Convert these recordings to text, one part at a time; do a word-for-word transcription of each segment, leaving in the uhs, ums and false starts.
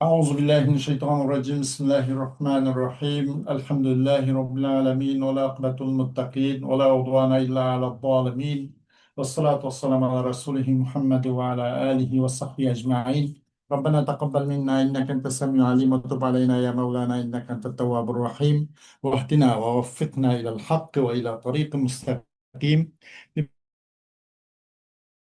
أعوذ بالله من الشيطان الرجيم. بسم الله الرحمن الرحيم. الحمد لله رب العالمين، والعاقبة للمتقين، ولا عدوان إلا على الظالمين، والصلاة والسلام على رسوله محمد وعلى آله وصحبه أجمعين. ربنا تقبل منا إنك أنت السميع العليم، وتب علينا يا مولانا إنك أنت التواب الرحيم، واهدنا ووفقنا إلى الحق وإلى طريق مستقيم.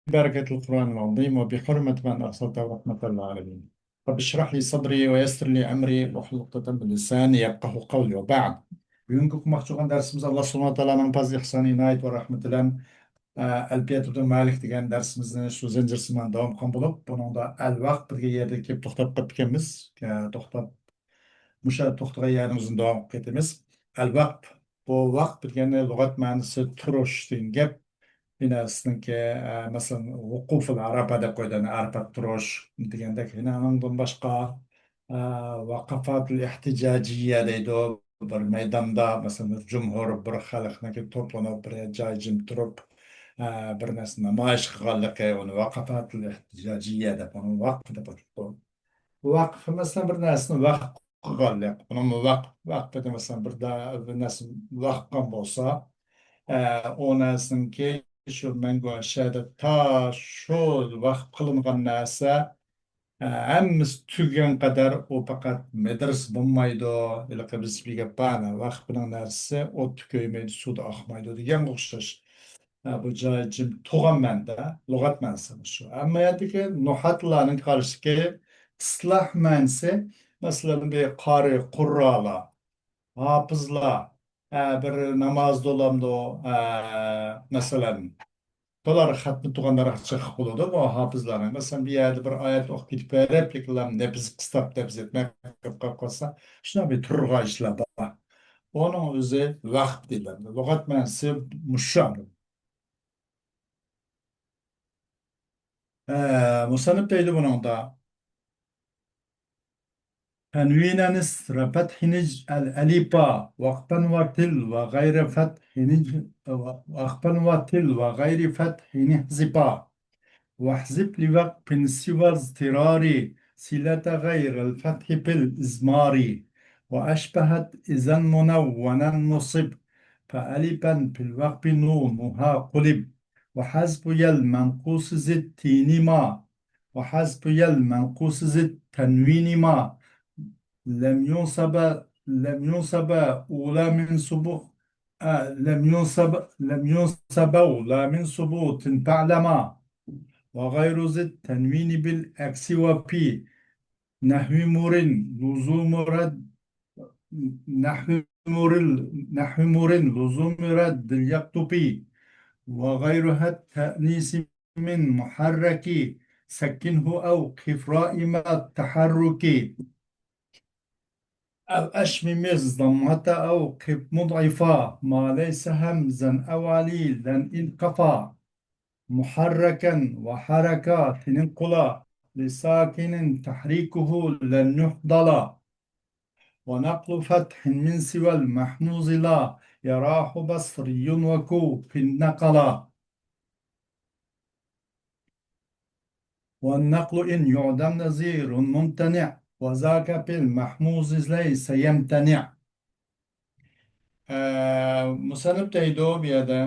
ببركة القرآن العظيم وبحرمة من أرسلته رحمة للعالمين. رب اشرح لي صدري ويسر لي أمري واحلل عقدة من لساني يفقهوا قولي وبعد. بۈگۈنكى ئوقۇماقچى بولغان دەرسىمىز ئاللا سۇبھانەھۇ ۋە تائالانىڭ پەزلى، ئىھسانى، ئىنايىتى ۋە رەھمىتى بىلەن، ئە، ئەلپىيەت ئىبن مالىك دېگەن دەرسىمىزنى شۇ زەنجىرسىمان داۋام قىلغان بولۇپ، بۇنىڭدا ئەل ۋەقف دېگەن يەردە كېلىپ توختاپ قېلىپتىكەنمىز. ئە، توختاپ مۇشۇ توختىغان يەرنىڭ ئۆزىنى داۋام قىلىپ كېتىمىز. ئەل ۋەقف، بۇ ۋەقف دېگەننى لۇغەت مەنىسى تۇرۇش دېگەن گەپ. يەنە سىزنىڭكى، ئە، مەسىلەن، ۋۇقۇفۇل ئەرەپە دەپ قويىدۇ، يەنى ئەرەپەت تۇرۇش دېگەندەك. يەنە ئۇنىڭدىن باشقا، ئە، ۋەقەفاتۇل ئىھتىجاجىيە دەيدۇ. بىر مەيداندا، مەسىلەن، بىر جۇمھۇر، بىر خەلقنىڭكى توپلىنىپ، بىر جاي جىم تۇرۇپ، ئە، بىر نەرسە نامايىش قىلغانلىقى، ئۇنى ۋەقەفاتۇل ئىھتىجاجىيە دەپ، ئۇنى ۋەقف دەپ ئاتىدۇ. ۋەقف، مەسىلەن، بىر نەرسىنى ۋەقىپ قىلغانلىق. ئۇنىڭمۇ ۋەقىپ، ۋەقىپ دېدى، مەسىلەن، بىر دا-، بىر نەرسە ۋەقىپ قىلغان بولسا، ئە، ئۇ نەرسىنىڭكى شۇ مەڭگۈ ئەشەدە تا شۇ ۋەقىپ قىلىنغان نەرسە، ئە، ھەممىسى تۈگىگەن قەدەر ئۇ پەقەت مەدرىسە بولمايدۇ. ھېلىقى بىز بىر گەپ بار، ۋەقىپنىڭ نەرسىسى ئوتتا كۆيمەيدۇ، سۇدا ئاقمايدۇ دېگەنگە ئوخشاش. ھە، بۇ جاي جىم تۇغان مەنىدە، لۇغەت مەنىسى شۇ. ئەمما يەردىكى نۇھاتلارنىڭ قارىشىدىكى ئىستىلاھ مەنىسى، مەسىلەن، بىر قارى، قۇررالار، ھاپىزلار، ھە، بىر نامازدا بولامدۇ، ھە، مەسىلەن، بۇلار خەتنە تۇغانلار جىق بولىدۇ، بۇ ھاپىزلارنىڭ. مەسىلەن، بىر يەردە بىر ئايەت ئوقۇپ كېتىپ بېرىپ، لېكىنلا نەپىز قىستاپ، نەپىز يەتمەي قېلىپ قالسا، شۇنداق بىر تۇرغان ئىشلار بار. ئۇنىڭ ئۆزى ۋەقىپ دېيىلىدۇ. لۇغەت مەنىسى مۇشۇ. ئە، مۇسەننىپ دەيدۇ بۇنىڭدا. تەنۋىنەن ئىسرە فەتھىنىج ئەل ئەلىپا، ۋەقفەن ۋەتىل ۋە غەيرە فەتھىنىج، ۋەقفەن ۋەتىل ۋە غەيرە فەتھىنىھزىپا. واحذف لوقف سوى اضطرار، صلة غير الفتح في الإضمار. وأشبهت إذا منونا نصب، فألفا في الوقف نونها قلب. وحذف يا المنقوص زد تين ما، وحذف يا المنقوص زد تنوين ما. لم ينصب، لم ينصب أولى من سبوت، آه، لم ينصب، لم ينصب أولى من سبوت فاعلما. وغير ذي التنوين بالعكس وفي نحو مر لزوم رد، نحو مر، نحو مر لزوم رد يقطب. وغيرها التأنيث من محرك، سكنه أو قف رائم التحرك. أو أشمم الضمة أو قف مضعفا، ما ليس همزا أو عليلا إن قفا. محركا وحركا تنقلا، لساكن تحريكه لن يحضلا. ونقل فتح من سوى المحموز لا، يراه بصري وكوف نقلا. والنقل إن يعدم نظير ممتنع، وذاك في المحموز ليس يمتنع. ئە، مۇسەننىپ دەيدۇ بۇ يەردە.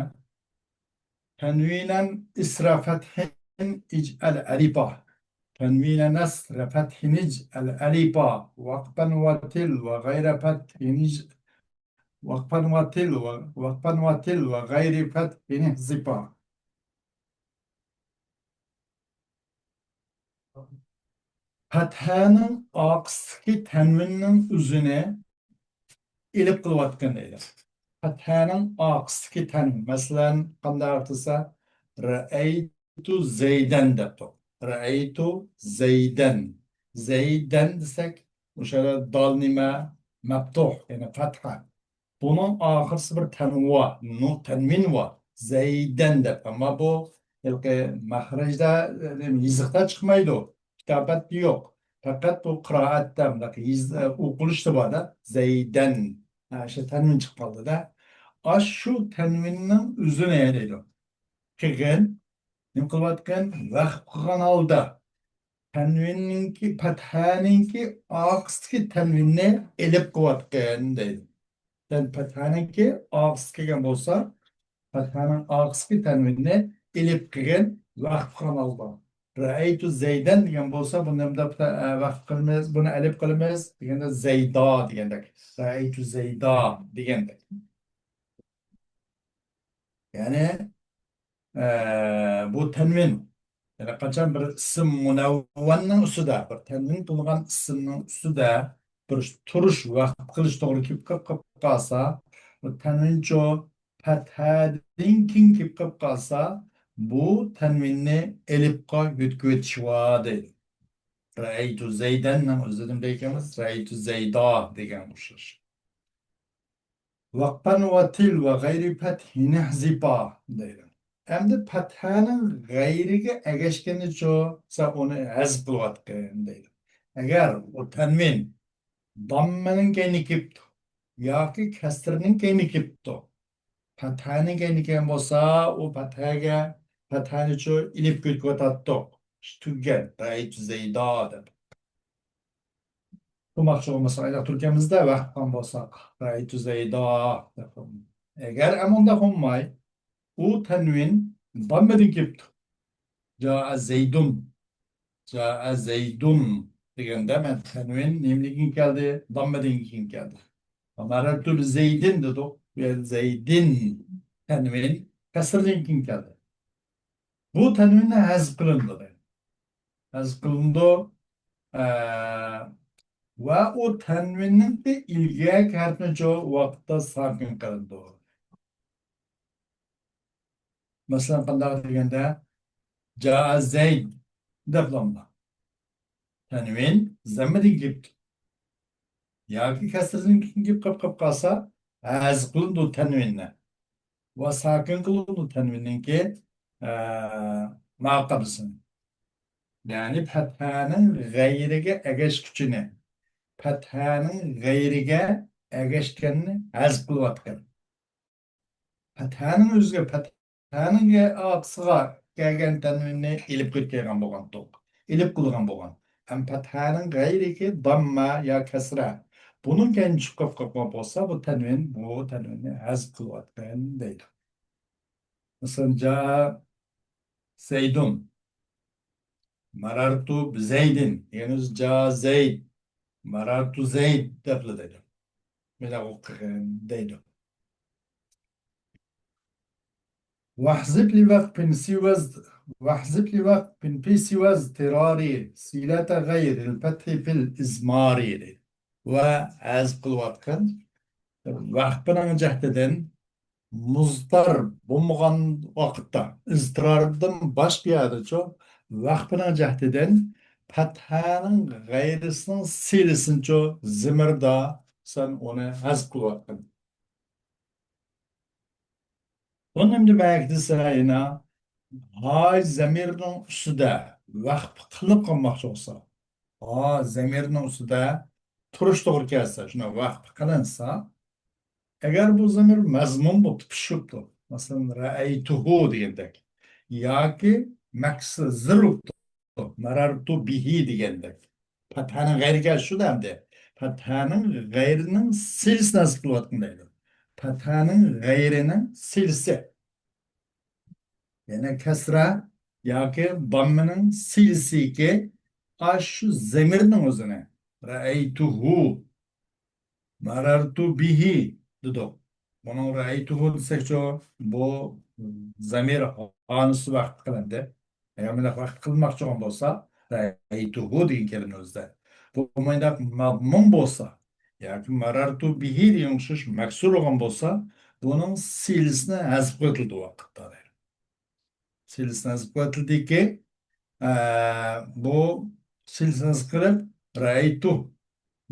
تەنۋىنەن ئىسرە فەتھىن ئىجئەل ئەلىپا. تەنۋىنەن ئىسرە فەتھىن ئىجئەل ئەلىپا. ۋەقفەن ۋەتىل ۋە غەيرە فەتھىن ئىج-، ۋەقفەن ۋەتىل ۋە، ۋەقفەن ۋەتىل ۋە غەيرە فەتھىن ئىھزىپا. پەتھەنىڭ ئارقىسىدىكى تەنۋىننىڭ ئۆزىنى ئېلىپ قىلىۋاتقان دەيدۇ. پەتھەنىڭ ئارقىسىدىكى تەنۋىن. مەسىلەن، قانداق دېسە، رەئەيتۇ زەيدەن دەپتۇ. رەئەيتۇ زەيدەن. زەيدەن دېسەك، ئوشۇ يەردە دال نېمە؟ مەپتۇھ، يەنى پەتھە. بۇنىڭ ئاخىرسى بىر تەنۋا، نۇ-، تەنۋىن ۋا. زەيدەن دەپ. ئەمما بۇ ھېلىقى مەخرەجدە، ئە، يېزىقتا چىقمايدۇ. كىتابەتتە يوق. پەقەت بۇ قىرائەتتە، مۇنداق يېز-، ئە، ئوقۇلۇشتا بار-دە. زەيدەن. ھە، شۇ تەنۋىن چىقىپ قالدى-دە. ئاشۇ تەنۋىننىڭ ئۆزىنى دەيدۇ. قىلغىن، نېمە قىلىۋاتقىن؟ ۋەقىپ قىلغان ھالدا. تەنۋىننىڭكى، پەتھەنىڭكى ئارقىسىدىكى تەنۋىننى ئېلىپ قىلىۋاتقىن دەيدۇ. يەنى پەتھەنىڭكى ئارقىسى كەلگەن بولسا، پەتھەنىڭ ئارقىسىدىكى تەنۋىننى ئېلىپ قىلغىن ۋەقىپ قىلغان ھالدا. رەئەيتۇ زەيدەن دېگەن بولسا، بۇنى نېمە دەپ، ئە، ۋەقىپ قىلىمىز؟ بۇنى ئېلىپ قىلىمىز دېگەندە زەيدا دېگەندەك. رەئەيتۇ زەيدا دېگەندەك. يەنى، ئە، بۇ تەنۋىن. يەنى قاچان بىر ئىسىم مۇنەۋۋەننىڭ ئۈستىدە، بىر تەنۋىن قىلغان ئىسىمنىڭ ئۈستىدە بىر تۇرۇش ۋەقىپ قىلىش توغرا كېلىپ، كېلىپ قالسا، بۇ تەنۋىنچۇ پەتھەدىن كېيىن كېلىپ، كېلىپ قالسا، بۇ تەنۋىننى ئېلىپقا يۆتكىۋېتىش بار دەيدۇ. رەئەيتۇ زەيدەننىڭ ئۆزىدىن بەلكىمىز رەئەيتۇ زەيدا دېگەن ئوخشاش. ۋەقپەن ۋە تىل ۋە غەيرى پەتھىنى ھەزىپا دەيدۇ. ئەمدى پەتھەنىڭ غەيرىگە ئەگەشكىنىچۇ، سەن ئۇنى ھەزىپ قىلىۋاتقىن دەيدۇ. ئەگەر ئۇ تەنۋىن داممىنىڭ كەينىگە كېلىپتۇ ياكى كەسرىنىڭ كەينىگە كېلىپتۇ، پەتھەنىڭ كەينىگە كەلگەن بولسا، ئۇ پەتھەگە، پەتھەنىچۇ ئېلىپ كېتىۋاتاتتۇق. ئىش تۈگىگەن. رەئەيتۇ زەيدا دەپ. قىلماقچى بولمىساق، ئايلاق تۈركىيەمىزدە ۋەقىپ قىلغان بولساق، رەئەيتۇ زەيدا دەپ. ئەگەر ئەمۇنداق بولماي، ئۇ تەنۋىن داممىدىن كېلىپتۇ. جائە زەيدۇن. جائە زەيدۇن دېگەندە مەن تەنۋىن نېمىدىن كېيىن كەلدى؟ داممىدىن كېيىن كەلدى. مەرەرتۇ بىزەيدىن دېدۇق. بۇ يەردە زەيدىن تەنۋىن كەسىردىن كېيىن كەلدى. بۇ تەنۋىننى ھەزىپ قىلىندى. ھەزىپ قىلىنىدۇ. ئە، ۋە ئۇ تەنۋىننىڭكى ئىلگىرىكى ھەرپىنى شۇ ۋاقىتتا ساكىن قىلىنىدۇ. مەسىلەن، قانداق دېگەندە، جائە زەيد دەپلامدا. تەنۋىن زەممىدىن كېلىپتۇ. ياكى كەسرىدىن كېيىن كېلىپ قېلىپ قالسا، ھەزىپ قىلىنىدۇ تەنۋىننى. ۋە ساكىن قىلىنىدۇ تەنۋىننىڭكى، ئە، ماقابىسىنى. يەنى پەتھەنىڭ غەيرىگە ئەگەشكۈچىنى، پەتھەنىڭ غەيرىگە ئەگەشكەننى ھەزىپ قىلىۋاتقان. پەتھەنىڭ ئۆزىگە، پەتھەنىڭ ئارقىسىغا كەلگەن تەنۋىننى ئېلىپ كەلگەن بولغانتۇق. ئېلىپ قىلغان بولغان. ھەم پەتھەنىڭ غەيرىكى داممە يا كەسرە. بۇنىڭ كەينىگە چىقىپ قالغان بولسا، بۇ تەنۋىن، بۇ تەنۋىننى ھەزىپ قىلىۋاتقان دەيدۇ. مەسىلەن، جائە زەيدۇن. مەرەرتۇ بىزەيدىن. يەنى جائە زەيد. مەرەرتۇ زەيد دەپلا دەيدۇ. مەن ئوقۇغان دەيدۇ. واحذف لوقف في سوى، واحذف لوقف في سوى اضطرار صلة غير الفتح في الإضمار دەيدۇ. ۋە ھەزىپ قىلىۋاتقان ۋەقپىنىڭ جەھىتىدىن مۇزتار بولمىغان ۋاقىتتا، ئىزتىراردىن باشقا يەردىچۇ، ۋەقپىنىڭ جەھىتىدىن پەتھەنىڭ غەيرىسىنىڭ سىلىسىنىچۇ زىمىردا سەن ئۇنى ھەزىپ قىلىۋاتقىن. بۇنى ئەمدى بەك دېسە يەنە ھاي زەمىرنىڭ ئۈستىدە ۋەقپە قىلىپ قالماقچى بولسا، ھا زەمىرنىڭ ئۈستىدە تۇرۇش توغرا كەلسە، شۇنداق ۋەقپە قىلىنسا، ئەگەر بۇ زەمىر مەزمۇم بوپتۇ، پۈچۈكتۇ. مەسىلەن، رەئەيتۇھۇ دېگەندەك. ياكى مەكسى زىر بوپتۇ. مەرەرتۇ بىھى دېگەندەك. پەتھەنىڭ غەيرىگە شۇ ئەمدى. پەتھەنىڭ غەيرىنىڭ سىلىسىنى ھەزىپ قىلىۋاتقىن دەيدۇ. پەتھەنىڭ غەيرىنىڭ سىلىسى. يەنى كەسرە ياكى داممىنىڭ سىلىسىكى ئاشۇ زەمىرنىڭ ئۆزىنى. رەئەيتۇھۇ. مەرەرتۇ بىھى دېدۇق. بۇنىڭ رەئەيتۇھۇ دېسەكچۇ، بۇ زەمىر ھانىسى ۋەقىپ قىلىندى. ئەگەر مۇنداق ۋەقىپ قىلماقچى بولغان بولسا، رەئەيتۇھۇ دېگەن كەلىمىنىڭ ئۆزىدە. بۇ مۇنداق مەزمۇم بولسا، ياكى مەرەرتۇ بىھى دېگەن ئوخشاش مەكسۇر بولغان بولسا، بۇنىڭ سىلىسىنى ھەزىپ قىلىۋېتىلىدۇ ۋاقىتتا. سىلىسىنى ھەزىپ قىلىۋېتىلدىكى، ئە، بۇ سىلىسىنى ھەزىپ قىلىپ، رەئەيتۇ،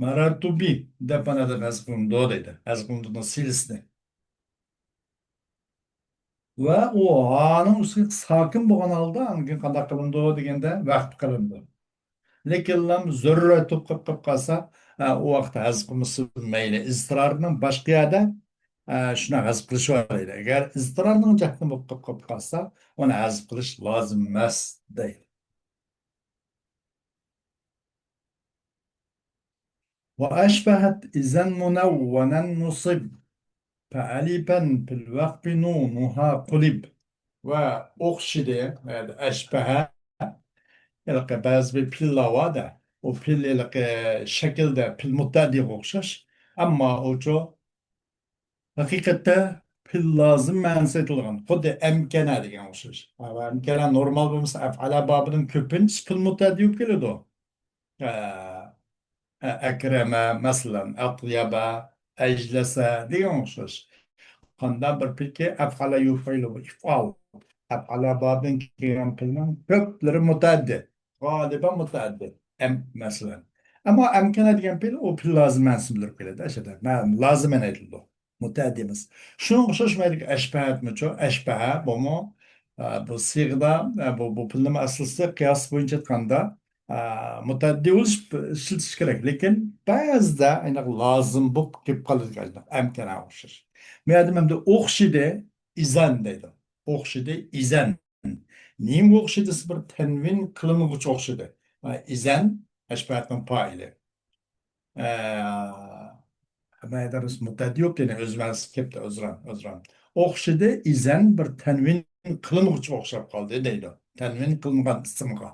مەرەرتۇ بى دەپ مانا دەپ ھەزىپ قىلىنىدۇ دەيدۇ. ھەزىپ قىلىنىدۇ سىلىسىنى. ۋە ئۇ ھانىڭ ئۈستىگە ساكىن بولغان ھالدا ئاندىن كېيىن قانداق قىلىنىدۇ دېگەندە ۋەقىپ قىلىنىدۇ. لېكىن لام زۆرۈرەت بولۇپ قېلىپ قالسا، ئە، ئۇ ۋاقىتتا ھەزىپ قىلمىسا مەيلى. ئىزتىرارنىڭ باشقا يەردە، ئە، شۇنى ھەزىپ قىلىش بار دەيدۇ. ئەگەر ئىزتىرارنىڭ جەھىتىدىن بولۇپ قېلىپ قالسا، ئۇنى ھەزىپ قىلىش لازىم ئەمەس دەيدۇ. وأشبهت إذا منونا نصب، فألفا في الوقف نونها قلب. ۋە ئوخشىدى، ئەشبەھە، ھېلىقى بەزى بىر پېئىللار بار-دە، ئۇ پېئىل ھېلىقى شەكىلدە پېئىل مۇتەئەددىگە ئوخشاش، ئەمما ئۇچۇ ھەقىقەتتە پېئىل لازىم مەنىسى ئېيتىلغان. خۇددى ئەمكەنە دېگەن ئوخشاش. ئەمكەنە نورمال بولمىسا، ئەفئەلە بابىدىن كۆپىنچىسى پېئىل مۇتەئەددى بولۇپ كېلىدۇ. ئە، ئە، ئەكرەمە، مەسىلەن، ئەتيەبە، ئەجلەسە دېگەن ئوخشاش. قانداق بىر پېئىلكى ئەفئەلە يۇفئىلۇ، ئىفئال. ئەفئەلە بابىدىن كېلگەن پېئىلنىڭ كۆپلىرى مۇتەئەددى. غالىبەن مۇتەئەددى. ئەم، مەسىلەن. ئەمما ئەمكەنە دېگەن پېئىل، ئۇ پېئىل لازىم مەنىسىنى بىلدۈرۈپ كېلىدۇ. ئەشەدە، مە-، لازىمەن ئېيتىلىدۇ. مۇتەئەددى ئەمەس. شۇنىڭغا ئوخشاش مەيدىكى ئەشبەھەتمىچۇ؟ ئەشبەھە، بۇمۇ، ئە، بۇ سىيغىدا، ئە، بۇ، بۇ پېئىلنىڭ ئەسلىسى قىياس بويىچە ئېيتقاندا، ئە، مۇتەئەددى بولۇش ئىشلىتىش كېرەك. لېكىن بەزىدە ئايناق لازىم بولۇپ كېلىپ قالىدىكەن، ئەمكەنە ئوخشاش. بۇ يەردە مەندە ئوخشىدى، ئىزەن دەيدۇ. ئوخشىدى، ئىزەن. نېمىگە ئوخشىدى دېسە، بىر تەنۋىن قىلىنغۇچى ئوخشىدى. ئىزەن، ئەشبەھەتنىڭ پائىلى. ئە، مەيدەرس مۇتەئەددى يوق، يەنە ئۆز مەنىسى كەپتە، ئۆزران، ئۆزران. ئوخشىدى، ئىزەن بىر تەنۋىن قىلىنغۇچىغا ئوخشاپ قالدى دەيدۇ. تەنۋىن قىلىنغان ئىسىمغا.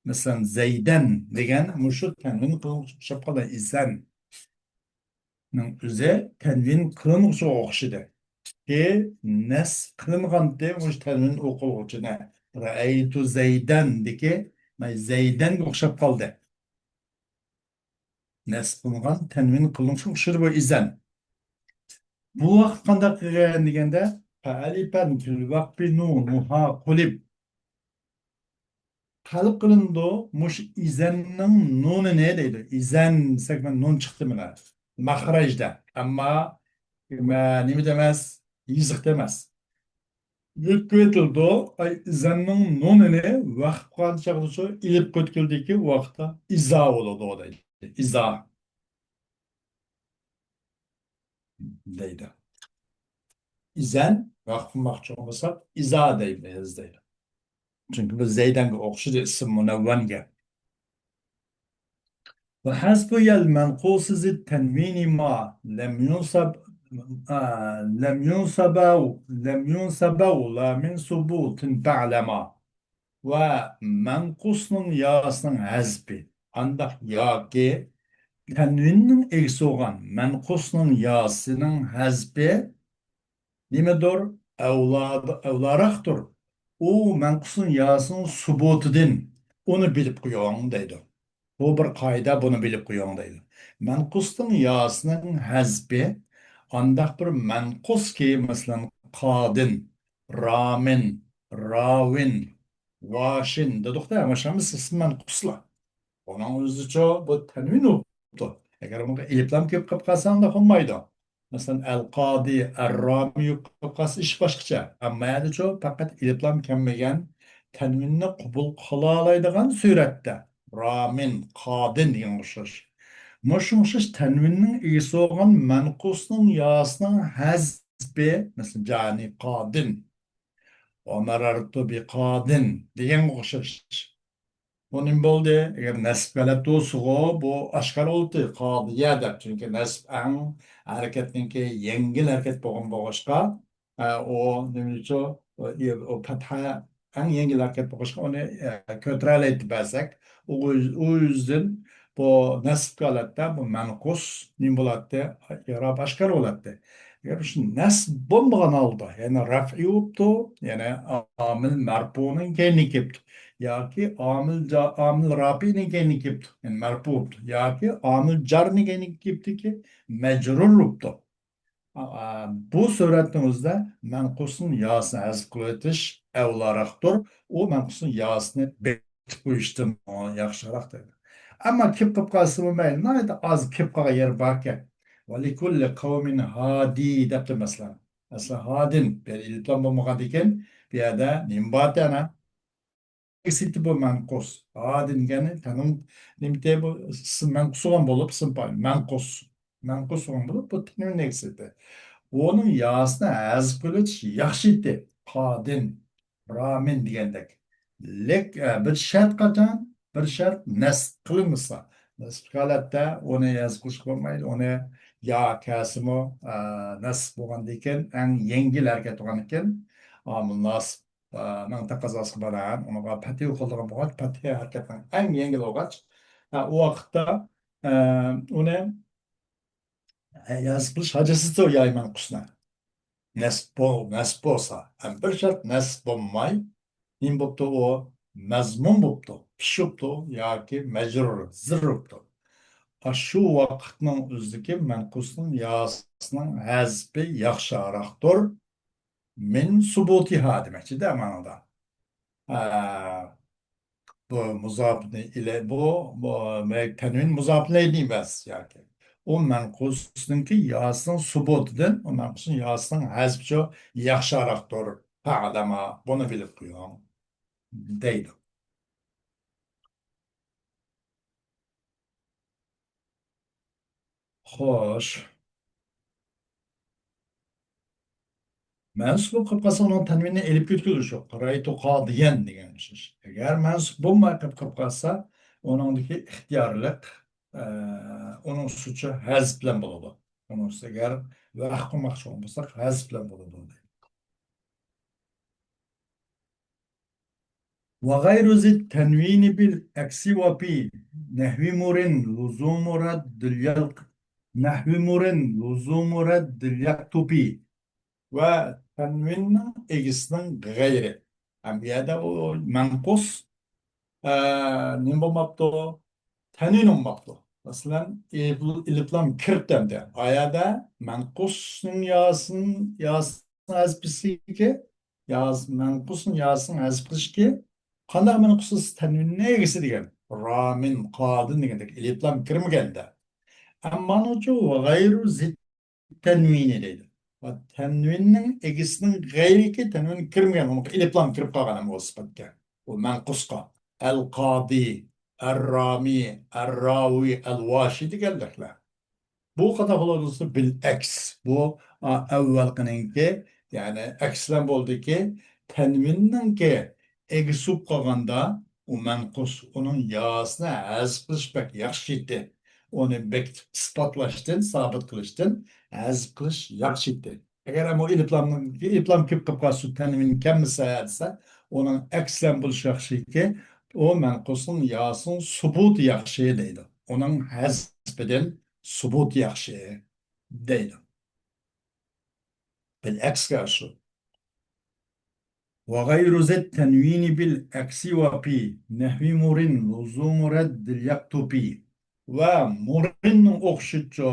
مەسىلەن، زەيدەن دېگەن مۇشۇ تەنۋىن قىلىنغۇچىغا ئوخشاپ قالدى، ئىزەن. نىڭ ئۆزى تەنۋىن قىلىنغۇچىغا ئوخشىدى. كى نەسب قىلىنغانتى مۇشۇ تەنۋىن ئوقۇلغۇچىنى. رەئەيتۇ زەيدەندىكى، ماي زەيدەنگە ئوخشاپ قالدى. نەسب قىلىنغان تەنۋىن قىلىنغۇچىغا ئوخشىدى بۇ ئىزەن. بۇ ۋاقىت قانداق قىلغان دېگەندە، فەئەلىپەن فىل ۋەقفى نۇنۇھا قۇلىب. تەلەپ قىلىنىدۇ، مۇشۇ ئىزەننىڭ نۇنىنى دەيدۇ. ئىزەن دېسەك، مانا نۇن چىقتى مانا. مەخرەجدە. ئەمما، مە-، نېمىدە ئەمەس؟ يېزىقتا ئەمەس. يۆتكىۋېتىلىدۇ. ئاي، ئىزەننىڭ نۇنىنى ۋەقىپ قىلغان چاغدىچۇ ئېلىپ ئۆتكىلىدىكى ۋاقىتتا ئىزا بولىدۇ دەيدۇ. ئىزا. دەيدۇ. ئىزەن ۋەقىپ قىلماقچى بولمىساق، ئىزا دەيمىز دەيدۇ. چۈنكى بۇ زەيدەنگە ئوخشىدى، ئىسىم مۇنەۋۋەنگە. وحذف يا المنقوص ذي التنوين ما لم ينصب، آ، لم ينصب أو، لم ينصب أو لا من ثبوت فاعلما. ۋە مەنقۇسنىڭ ياسىنىڭ ھەزپى، ئانداق ياكى تەنۋىننىڭ ئىگىسى بولغان مەنقۇسنىڭ ياسىنىڭ ھەزپى نېمىدۇر؟ ئەۋلا، ئەۋلاراقتۇر. ئۇ مەنقۇسنىڭ ياسىنىڭ سۇبۇتىدىن ئۇنى بىلىپ قويۇڭ دەيدۇ. بۇ بىر قائىدە، بۇنى بىلىپ قويۇڭ دەيدۇ. مەنقۇسنىڭ ياسىنىڭ ھەزپى ئانداق بىر مەنقۇسكى، مەسىلەن، قادىن، رامىن، راۋىن، ۋاشىن دېدۇق-دە، مانا شۇ ھەممىسى ئىسىم مەنقۇسلار. ئۇنىڭ ئۆزىچۇ بۇ تەنۋىن بوپتۇ. ئەگەر بۇنىڭغا ئېلىپلام كېلىپ قېلىپ قالسا، ئۇنداق بولمايدۇ. مەسىلەن، ئەل قادى، ئەر رامى يوق بولۇپ قالسا، ئىش باشقىچە. ئەمما يەنىچۇ پەقەت ئېلىپلام كەلمىگەن تەنۋىننى قوبۇل قىلالايدىغان سۈرەتتە. رامىن، قادىن دېگەنگە ئوخشاش. مۇشۇ ئوخشاش تەنۋىننىڭ ئىگىسى بولغان مەنقۇسنىڭ ياسىنىڭ ھەزپى، مەسىلەن، جانى قادىن. ۋە مەرەرتۇ بىقادىن دېگەنگە ئوخشاش. بۇ نېمە بولدى؟ ئەگەر نەسب ھالەتتە بولسىغۇ، بۇ ئاشكارا بولدى، قادىيە دەپ. چۈنكى نەسب ئەڭ ھەرىكەتنىڭكى يەڭگىل ھەرىكەت بولغان بولغاچقا، ئە، ئۇ نېمىچۇ، ئۇ، ئۇ پەتھە ئەڭ يەڭگىل ھەرىكەت بولغاچقا، ئۇنى، ئە، كۆتۈرەلەيتتى بەزەك. ئۇ، ئۇ يۈزدىن بۇ نەسب ھالەتتە بۇ مەنقۇس نېمە بولاتتى؟ ئېراب ئاشكارا بولاتتى. ئەگەر شۇ نەسب بولمىغان ھالدا، يەنى رەفئى بوپتۇ، يەنى ئامىل مەرپۇنىڭ كەينىگە كېلىپتۇ. ياكى ئامىل جا-، ئامىل رافىئنىڭ كەينىگە كېلىپتۇ، يەنى مەرپۇ بوپتۇ. ياكى ئامىل جارنىڭ كەينىگە كېلىپتۇكى، مەجرۇر بوپتۇ. ئا، بۇ سۈرەتنىڭ ئۆزىدە مەنقۇسنىڭ ياسىنى ھەزپ قىلىۋېتىش ئەۋلاراقتۇر. ئۇ مەنقۇسنىڭ ياسىنى بېكىتىپ قويۇشتىن ياخشىراق دەيدۇ. ئەمما كېلىپ قېلىپ قالسىمۇ مەيلى، ناھايىتى ئاز كېلىپ قالغان يېرى باركەن. ولكل قوم هادي دەپتۇ مەسىلەن. مەسىلەن، ھادىن، بۇ يەردە ئېلىپلام بولمىغاندىكىن، بۇ يەردە نېمە بار تەنە؟ ئەكسىتى بۇ مەنقۇس. ھادىن دېگەننى تەنۋىن نېمىتى بۇ؟ ئىسىم مەنقۇس بولغان بولۇپ، ئىسىم پائىل. مەنقۇس. مەنقۇس بولغان بولۇپ، بۇ تەنۋىن ئەكسىتى. ئۇنىڭ ياسىنى ھەزپ قىلىۋېتىش ياخشى ئىدى. قادىن، رامىن دېگەندەك. لېك-، ئە، بىر شەرت قاچان؟ بىر شەرت نەسب قىلىنمىسا. نەسبلىك ھالەتتە ئۇنى ھەزىپ قىلىشقا بولمايدۇ. ئۇنى يا كەلسىمۇ، ئە، نەسب بولغاندىن كېيىن ئەڭ يەڭگىل ھەرىكەت بولغاندىكىن، ئامىل ناسىب، ئە، نىڭ تەقەززاسىغا بىنائەن ئۇنىڭغا پەتھى ئوقۇلىدىغان بولغاچ، پەتھى ھەرىكەتنىڭ ئەڭ يەڭگىل بولغاچ، ئە، ئۇ ۋاقىتتا، ئە، ئۇنى ھەزىپ قىلىش ھاجەتسىز يا مەنقۇسنى. نەسب بول-، نەسب بولسا، ھەم بىر شەرت نەسب بولماي، نېمە بوپتۇ ئۇ؟ مەزمۇم بوپتۇ، پىشىپتۇ ياكى مەجرۇر، زىر بوپتۇ. ئاشۇ ۋاقىتنىڭ ئۆزىدىكى مەنقۇسنىڭ ياسىنىڭ ھەزپى ياخشىراقتۇر. مىن سۇبۇتىھا دېمەكچىدە مانىدا. ئە، بۇ مۇزاپنى ئىلە-، بۇ، بۇ مە-، تەنۋىن مۇزاپنى ئىلەينى ئەمەس ياكى. ئۇ مەنقۇسنىڭكى ياسىنىڭ سۇبۇتىدىن، ئۇ مەنقۇسنىڭ ياسىنىڭ ھەزپىچۇ ياخشىراقتۇر. فەئلەما، بۇنى بىلىپ قويۇڭ، دەيدۇ. خوش. مەنسۇپ بولۇپ قېلىپ قالسا، ئۇنىڭ تەنۋىننى ئېلىپ كەتكۈزۈش يوق. رايتۇ قادىيەن دېگەن ئوخشاش. ئەگەر مەنسۇپ بولماي قېلىپ، قېلىپ قالسا، ئۇنىڭدىكى ئىختىيارلىق، ئە، ئۇنىڭ ئۈستىچە ھەزپ بىلەن بولىدۇ. ئۇنىڭ ئۈستىگە ۋەخ قىلماقچى بولغان بولساق، ھەزپ بىلەن بولىدۇ. وغير ذي التنوين بالعكس وفي نحو مر لزوم رد اليلق، نحو مر لزوم رد اليقطب. ۋە تەنۋىننىڭ ئىگىسىنىڭ غەيرى. ھەم بۇ يەردە ئۇ مەنقۇس، ئە، نېمە بولماپتۇ؟ تەنۋىن بولماپتۇ. مەسىلەن، ئېلىپ-، ئېلىپلام كىرىپتۇ ئەمدى. ئايەدە مەنقۇسنىڭ ياسىن-، ياسىنىڭ ھەزپىسىكى، ياس-، مەنقۇسنىڭ ياسىنىڭ ھەزپ قىلىشكى قانداق مەنقۇس؟ تەنۋىننىڭ ئىگىسى دېگەن. رامىن، قادىن دېگەندەك ئېلىپلام كىرمىگەندە. ئەمما نوچۇ ۋە غەيرۇ زىت تەنۋىنى دەيدۇ. ۋە تەنۋىننىڭ ئىگىسىنىڭ غەيرىكى تەنۋىن كىرمىگەن، ئۇنىڭغا ئېلىپلام كىرىپ قالغان ئەمما ئۇ سۈپەتكە. ئۇ مەنقۇسقا. ئەل قادى، ئەر رامى، ئەر راۋى، ئەل ۋاشى دېگەنلىكلەر. بۇ قانداق بولىدۇ دېسە، بىل ئەكس. بۇ، ئا، ئەۋۋەلقىنىڭكى، يەنى ئەكس بىلەن بولدىكى، تەنۋىننىڭكى ئىگىسى بولۇپ قالغاندا، ئۇ مەنقۇس، ئۇنىڭ ياسىنى ھەزپ قىلىش بەك ياخشى ئىدى. ئۇنى بېكىتىپ ئىسپاتلاشتىن، سابىت قىلىشتىن ھەزپ قىلىش ياخشى ئىدى. ئەگەر ئەمما ئېلىپلامنىڭ، ئېلىپلام كېلىپ قېلىپ قالسا، تەنۋىن كەلمىسە دېسە، ئۇنىڭ ئەكسىدىن بولۇشى ياخشىكى، ئۇ مەنقۇسنىڭ ياسىنىڭ سۇبۇتى ياخشى دەيدۇ. ئۇنىڭ ھەزپىدىن سۇبۇت ياخشى دەيدۇ. بىل ئەكسىگە ئاشۇ. وغير ذي التنوين بالعكس وفي نحو مر لزوم رد اليقطب. ۋە مۇرىننىڭ ئوخشىشىچۇ،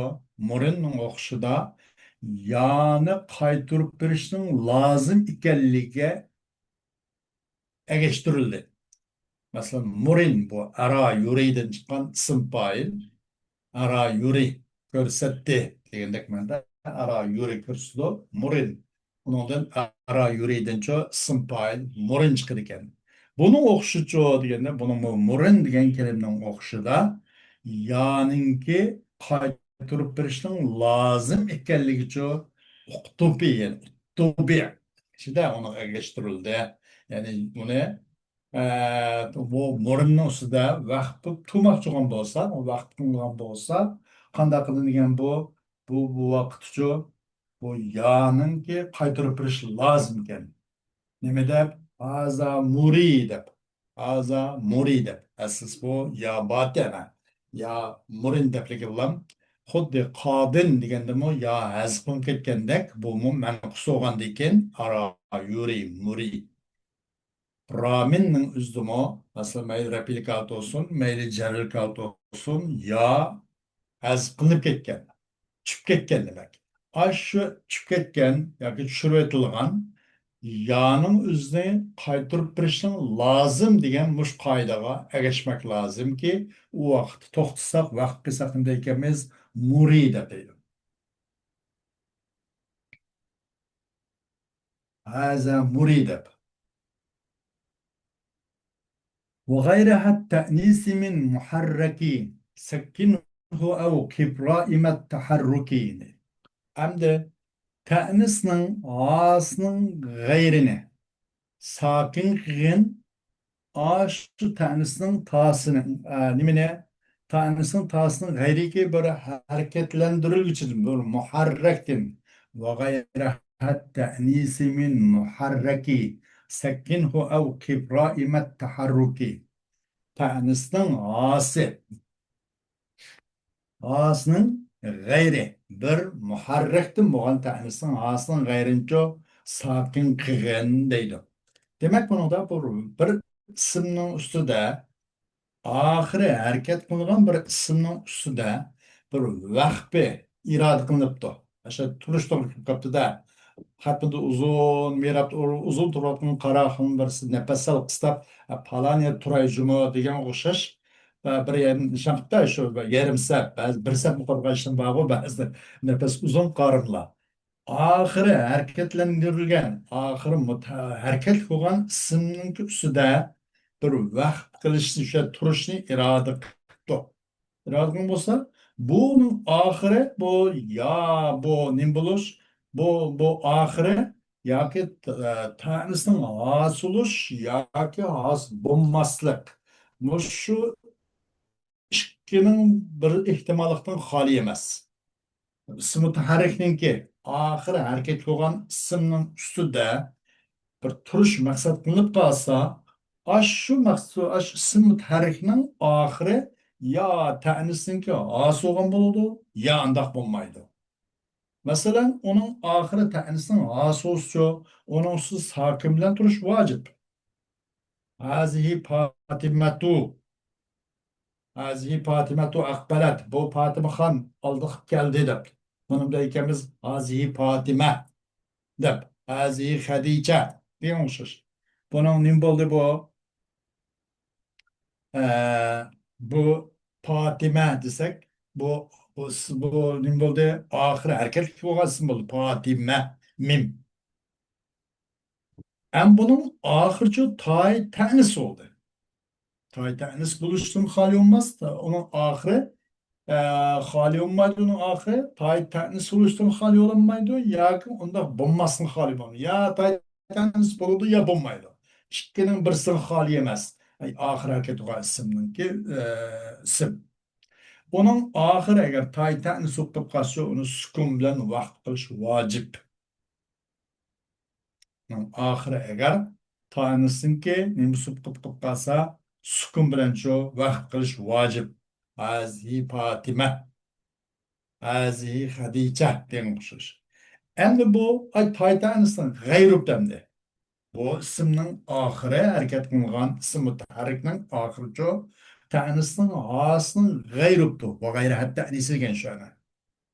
مۇرىننىڭ ئوخشىشىدا يانى قايتۇرۇپ بېرىشنىڭ لازىم ئىكەنلىكىگە ئەگەشتۈرۈلدى. مەسىلەن، مۇرىن بۇ ئارا يۇرىدىن چىققان ئىسىم پائىل. ئارا يۇرى كۆرسەتتى دېگەندەك مەنىدە ئارا يۇرى كۆرسىتىدۇ. مۇرىن. ئۇنىڭدىن ئارا يۇرىدىنچۇ ئىسىم پائىل مۇرىن چىقىدىكەن. بۇنىڭ ئوخشىچۇ دېگەندە، بۇنىڭ بۇ مۇرىن دېگەن كەلىمىنىڭ ئوخشىدا يانىڭكى قايتۇرۇپ بېرىشنىڭ لازىم ئىكەنلىكىچۇ ئۇقتۇبى، يەنى ئۇتتۇبى ئىچىدە ئۇنىڭ ئەگەشتۈرۈلدى. يەنى بۇنى ئە، بۇ مۇرىننىڭ ئۈستىدە ۋەخ تۇ-، تۇماقچى بولغان بولسا، ئۇ ۋەخ قىلغان بولسا، قانداق قىلىدىكەن بۇ؟ بۇ، بۇ ۋاقىتچۇ، بۇ يانىڭكى قايتۇرۇپ بېرىش لازىمكەن. نېمە دەپ؟ ھازا مۇرى دەپ. ھازا مۇرى دەپ. ئەسلىسى بۇ يا باتەنە. يا مۇرىن دەپلىكىللام. خۇددى قادىن دېگەندىمۇ يا ھەزىپ قىلىنىپ كەتكەندەك، بۇمۇ مەنقۇس بولغاندىكىن ئارا يۇرى مۇرى. رامىننىڭ ئۆزىدىمۇ، مەسىلەن، مەيلى رەپئىلىك ھالەت بولسۇن، مەيلى جەررىلىك ھالەت بولسۇن، يا ھەزىپ قىلىنىپ كەتكەن، چۈشۈپ كەتكەن دېمەك. ئاشۇ چۈشۈپ كەتكەن ياكى چۈشۈرۈۋېتىلغان يانىڭ ئۆزىنى قايتۇرۇپ بېرىشنىڭ لازىم دېگەن مۇشۇ قائىدىگە ئەگەشمەك لازىمكى، ئۇ ۋاقىتتا توختىساق، ۋەخ قىلساق نېمە دەيدىكەنمىز؟ مۇرى دەپ دەيدۇ. ھازا مۇرى دەپ. وغيرها التأنيث من محرك سكنه أو قف رائم التحرك. ئەمدى تەئنىسنىڭ ھاسىنىڭ غەيرىنى ساكىن قىلغىن، ئاشۇ تەئنىسنىڭ تاسىنى، ئە، نېمىنى؟ تانىسنىڭ، تاسىنىڭ غەيرىكى بىر ھەرىكەتلەندۈرۈلگۈچىدىن، بىر مۇھەررەكتىن. وغير التأنيث من محرك سكنه أوقف رائم التحرك. تانىسنىڭ ھاسى، ھاسىنىڭ غەيرى، بىر مۇھەررەكتىن بولغان تانىسنىڭ ھاسىنىڭ غەيرىنىچۇ ساكىن قىلغىن دەيدۇ. دېمەك، بۇنىڭدا بۇ بىر ئىسىمنىڭ ئۈستىدە ئاخىرى ھەرىكەت قىلغان بىر ئىسىمنىڭ ئۈستىدە بىر ۋەخپى ئىرادە قىلىنىپتۇ. ئاشۇ تۇرۇش توغرا كېلىپ قاپتۇ-دە. خەتمىدە ئۇزۇن مىراب، ئۇزۇن تۇرۇۋاتقان قاراخاننىڭ بىرسى نەپەس سەل قىستاپ، «پالان يەردە تۇراي جۇمۇ» دېگەن ئوخشاش. بىر يەرنى نىشان قىلىپتۇ، شۇ بىر يېرىم سەت، بەزى بىر سەت قىلغان ئىشلار بارغۇ، بەزىدە نەپەس ئۇزۇن قارىملار. ئاخىرى ھەرىكەتلەندۈرۈلگەن، ئاخىرى مۇت-، ھەرىكەتلىك بولغان ئىسىمنىڭكى ئۈستىدە بىر ۋەخپ قىلىشنى، شۇ تۇرۇشنى ئىرادە قىپتۇ. ئىرادە قىلغان بولسا، بۇنىڭ ئاخىرى بۇ يا، بۇ نېمە بولۇش، بۇ، بۇ ئاخىرى ياكى، ئە، تانىسنىڭ ھاسىلىش ياكى ھاس بولماسلىق. مۇشۇ ئىككىنىڭ بىر ئېھتىماللىقتىن خالىي ئەمەس. ئىسىم مۇتەھەررىكنىڭكى ئاخىرى ھەرىكەتكە بولغان ئىسىمنىڭ ئۈستىدە بىر تۇرۇش مەقسەت قىلىنىپ قالسا، ئاشۇ مەقسەت، ئاشۇ ئىسىم مۇتەھەررىكنىڭ ئاخىرى يا تەنىسنىڭكى ھاسى بولغان بولىدۇ، يا ئانداق بولمايدۇ. مەسىلەن، ئۇنىڭ ئاخىرى تەنىسنىڭ ھاسى بولسىچۇ، ئۇنىڭ ئۈستىدە ساكىن بىلەن تۇرۇش ۋاجىپ. ھازىھى پاتىمەتۇ. ھازىھى پاتىمەتۇ ئەقبەلەت. بۇ پاتىمە خان ئالدىغا كەلدى دەپ. بۇنىڭدا ئىكەنمىز ھازىھى پاتىمە دەپ. ھازىھى خەدىچە دېگەن ئوخشاش. بۇنىڭ نېمە بولدى بۇ؟ ئە، بۇ پاتىمە دېسەك، بۇ، بۇ، بۇ نېمە بولدى؟ ئاخىرى ھەرىكەتلىك بولغان ئىسىم بولدى. پاتىمە، مىم. ئەمما بۇنىڭ ئاخىرىچۇ تاي تەنىس بولدى. تاي تەنىس بولۇشتىن خالىي بولماس، ئۇنىڭ ئاخىرى، ئە، خالىي بولمايدۇ، ئۇنىڭ ئاخىرى تاي تەنىس بولۇشتىن خالىي بولالمايدۇ ياكى ئۇنداق بولماستىن خالىي بولىدۇ. يا تاي تەنىس بولىدۇ، يا بولمايدۇ. ئىككىنىڭ بىرسىدىن خالىي ئەمەس. ئاي، ئاخىر ھەرىكەت قىلغان ئىسىمنىڭكى، ئە، ئىسىم. ئۇنىڭ ئاخىرى ئەگەر تاي تەنىس بولۇپ قالسا، ئۇنى سۈكۈن بىلەن ۋەخپ قىلىش ۋاجىپ. ئۇنىڭ ئاخىرى ئەگەر تانىسنىڭكى نېمە سۈكۈن قىلىپ قالسا، سۈكۈن بىلەن شۇ ۋەخپ قىلىش ۋاجىپ. ھازىھى پاتىمە، ھازىھى خەدىچە دېگەن ئوخشاش. ئەمدى بۇ، ئاي، تاي تانىسنىڭ غەيرۇ ئەمدى. بۇ ئىسىمنىڭ ئاخىرى، ھەرىكەت قىلىنغان ئىسىم مۇتەھەررىكنىڭ ئاخىرىچۇ تانىسنىڭ ھاسىنىڭ غەيرۇپتۇ. ۋە غەيرە ھەتتە ئەنىسى دېگەن شۇ ئەنە.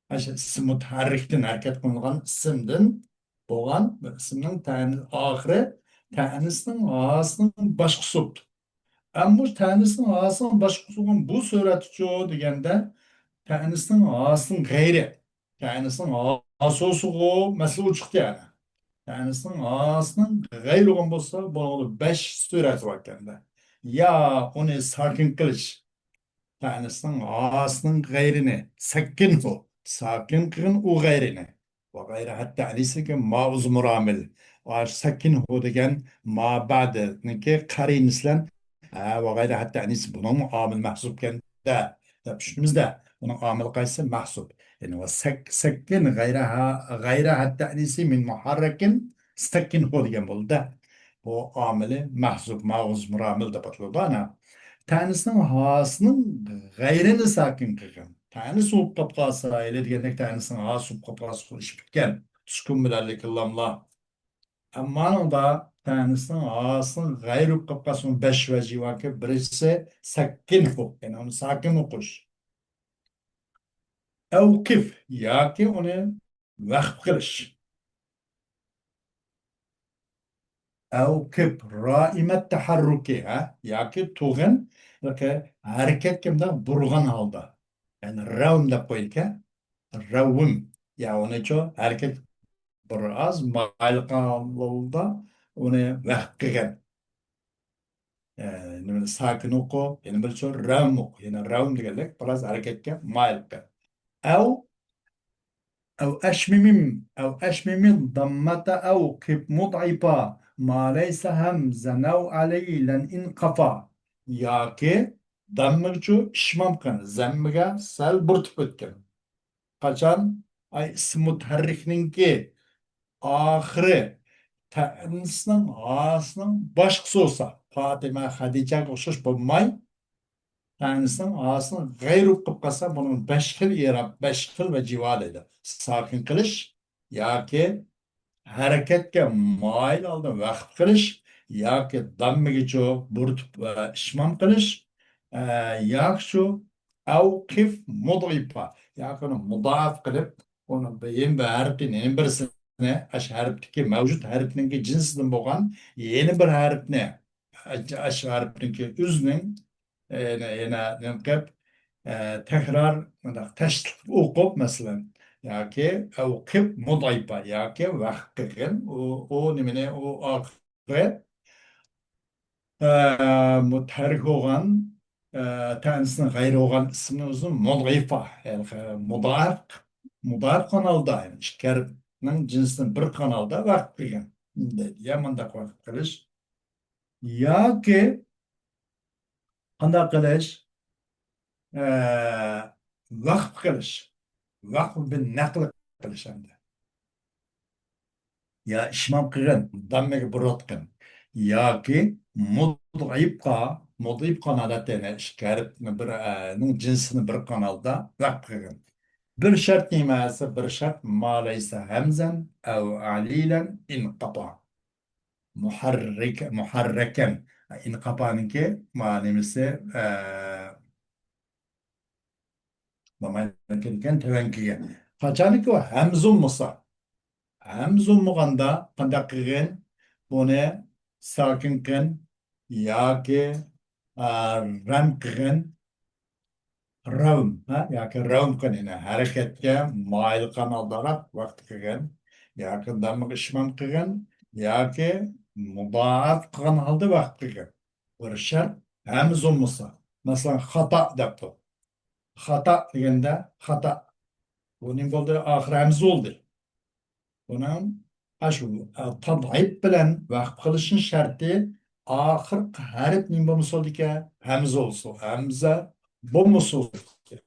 ئاشۇ ئىسىم مۇتەھەررىكتىن، ھەرىكەت قىلىنغان ئىسىمدىن بولغان بىر ئىسىمنىڭ تەنى-، ئاخىرى تەنىسنىڭ ھاسىنىڭ باشقىسى بوپتۇ. ئەمما تەنىسنىڭ ھاسىنىڭ باشقىسى بولغان بۇ سۈرەتچۇ دېگەندە، تەنىسنىڭ ھاسىنىڭ غەيرى، تەنىسنىڭ ھاسىسىغۇ مەسىلە چىقتى يەنى. تەنىسنىڭ ھاسىنىڭ غەيرى بولغان بولسا، بۇنىڭدا بەش سۈرەت بار ئىكەندە. يا ئۇنى ساكىن قىلىش، تەنىسنىڭ ھاسىنىڭ غەيرىنى، سەككىنھۇ، ساكىن قىلغىن ئۇ غەيرىنى. ۋە غەيرە ھەتتە ئەنىسىگە مائۇز مۇرامىل. ئاشۇ سەككىنھۇ دېگەن ما بەدىنىڭكى قەرىنىسى بىلەن، ھە، ۋە غەيرە ھەتتە ئەنىسى بۇنىڭمۇ ئامىل مەھزۇپكەن-دە، دەپ چۈشىنىمىز-دە. ئۇنىڭ ئامىلى قايسى؟ مەھزۇپ. يەنى ۋە سەك-، سەككىن غەيرە ھا-، غەيرە ھەتتە ئەنىسى مىن مۇھەررەكىن سەككىنھۇ دېگەن بولدى-دە. بۇ ئامىلى مەھزۇپ، مائۇز مۇرامىل دەپ ئاتىلىدۇ ئانا. تەنىسنىڭ ھاسىنىڭ غەيرىنى ساكىن قىلغىن. تەنىس بولۇپ قاپ قالسا، ھېلى دېگەندەك تەنىسنىڭ ھاسى بولۇپ قاپ قالسا، ئىش پۈتكەن. سۈكۈن بىلەن لىكىللاملا. ئەمما ئۇنىڭدا تەنىسنىڭ ھاسىنىڭ غەيرى بولۇپ قاپ قالسا، ئۇنىڭ بەش ۋەجى باركى، بىرسى سەككىن ئوقۇش، يەنى ئۇنى ساكىن ئوقۇش. ئەۋقىف ياكى ئۇنى ۋەخپ قىلىش. ئەۋقىپ رائىمەت تەھەررۇكى، ھە؟ ياكى تۇغىن، ياكى ھەرىكەتكە مۇنداق بۇرغان ھالدا. يەنى رەۋم دەپ قويىدىكەن. رەۋم. يا ئۇنىچۇ ھەرىكەت بىر ئاز مايىلقان ھالدا ئۇنى ۋەخپ قىلغان. ئە، نېمە، ساكىن ئوقۇ، يەنە بىرچۇ رەۋم ئوقۇ. يەنە رەۋم دېگەنلىك بىراز ھەرىكەتكە مايىل قىل. ئەۋ، ئەۋ ئەشمىمىم، ئەۋ ئەشمىمىم داممەتە ئەۋ قىپ مۇدئىپا، ما لەيسە ھەمزەن ئەۋ ئەلەيلەن ئىن قافا. ياكى داممىغىچۇ ئىشمام قىلغىن، زەممىگە سەل بۇرىتىپ ئۆتكىن. قاچان؟ ئاي، ئىسمى مۇتەھەررىكنىڭكى ئاخىرى تەنىسنىڭ ھاسىنىڭ باشقىسى بولسا، پاتىمە، خەدىچەگە ئوخشاش بولماي، تەنىسنىڭ ھاسىنىڭ غەيرى بولۇپ قالسا، بۇنىڭ بەش خىل ئېراب، بەش خىل ۋەجىھە بار دەيدۇ. ساكىن قىلىش ياكى ھەرىكەتكە مايىل ھالدا ۋەقىپ قىلىش ياكى داممىگىچۇ بۇرىتىپ، ئە، ئىشمام قىلىش، ئە، ياكى شۇ ئەۋ قىف مۇدئىپا، ياكى ئۇنى مۇدائىپ قىلىپ، ئۇنى بىر، يەنە بىر ھەرپتىن يەنە بىرسىنى، ئاشۇ ھەرپتىكى مەۋجۇت ھەرپنىڭكى جىنسىدىن بولغان يەنە بىر ھەرپنى، ئاشۇ ھەرپنىڭكى ئۆزىنىڭ، ئە، يەنە، يەنە نېمە قىلىپ، ئە، تەكرار مۇنداق تەشدىد ئوقۇپ، مەسىلەن، ياكى ئەۋ قىف مۇدئىپا ياكى ۋەقىپ قىلغىن. ئۇ، ئۇ نېمىنى، ئۇ ئاخىرى ئە، مۇتەھەررىك بولغان، ئە، تەنىسنىڭ غەيرى بولغان ئىسمىنى ئۆزىنى مۇدئىپا، يەنى مۇدائىپ، مۇدائىپ قىلغان ھالدا، يەنى ئىككى ھەرپنىڭ جىنسىنى بىر قىلغان ھالدا ۋەقىپ قىلغىن دەيدۇ. يا مۇنداق ۋەقىپ قىلىش ياكى قانداق قىلىش؟ ئە، ۋەقىپ قىلىش. ۋەقىپ بىر نەقل قىلىش ئەمدى. يا ئىشمام قىلغىن، داممىگە بۇراتقىن. ياكى مۇدئىپقا، مۇدئىپ قىلغان ھالەتتە يەنە ئىككى ھەرپنى بىر، ئە، نىڭ جىنسىنى بىر قىلغان ھالدا ۋەقىپ قىلغىن. بىر شەرت نېمە دېسە، بىر شەرت ما لەيسە ھەمزەن ئەۋ ئەلىلەن ئىنقاپا. مۇھەررىك، مۇھەررەكەن. ئىنقاپانىڭكى ما نېمىسى، ئە، ماما كەلگەن، تۆۋەن كەلگەن. قاچانكى ئۇ ھەمزە بولمىسا، ھەمزە بولمىغاندا قانداق قىلغىن؟ بۇنى ساكىن قىلغىن ياكى، ئە، رەم قىلغىن. رەۋم، ھە؟ ياكى رەۋم قىلغىن، يەنى ھەرىكەتكە مايىل قىلغان ھالداراق ۋەقىپ قىلغىن. ياكى داممىغا ئىشمام قىلغىن. ياكى مۇدائىپ قىلغان ھالدا ۋەقىپ قىلغىن. بىر شەرت، ھەمزە بولمىسا. مەسىلەن، خاتا دەپتۇ. خاتا دېگەندە، خاتا. بۇ نېمە بولدى؟ ئاخىرى ھەمزە بولدى. بۇنىڭ ئاشۇ، ئە، تەدئىپ بىلەن ۋەقىپ قىلىشنىڭ شەرتى ئاخىرقى ھەرپ نېمە بولمىسا بولىدىكەن؟ ھەمزە بولسا، ھەمزە بولمىسا بولىدىكەن.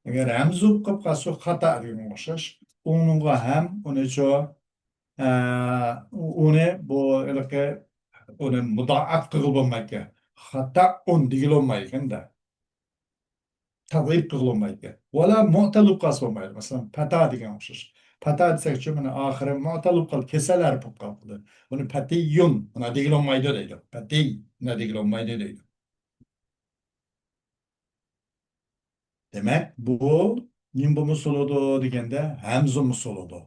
ئەگەر ھەمزە بولۇپ قالسا، خاتا دېگەنگە ئوخشاش. ئۇنىڭغا ھەم ئۇنى شۇ، ئە، ئۇنى بۇ ھېلىقى ئۇنى مۇدائىپ قىلغىلى بولمايدىكەن. خاتائۇن دېگىلى بولمايدىكەن-دە. تەدئىپ قىلغىلى بولمايدىكەن. ۋەلا مۇئتەل بولۇپ قالسا بولمايدۇ. مەسىلەن، پەتا دېگەن ئوخشاش. پەتا دېسەكچۇ، مانا ئاخىرى مۇئتەل بولۇپ قالدى، كېسەل ھەرپ بولۇپ قالدى. ئۇنى پەتىيۇن، مانا دېگىلى بولمايدۇ دەيدۇ. پەتىي، مانا دېگىلى بولمايدۇ دەيدۇ. دېمەك، بۇ نېمە بولمىسا بولىدۇ دېگەندە، ھەمزە بولمىسا بولىدۇ.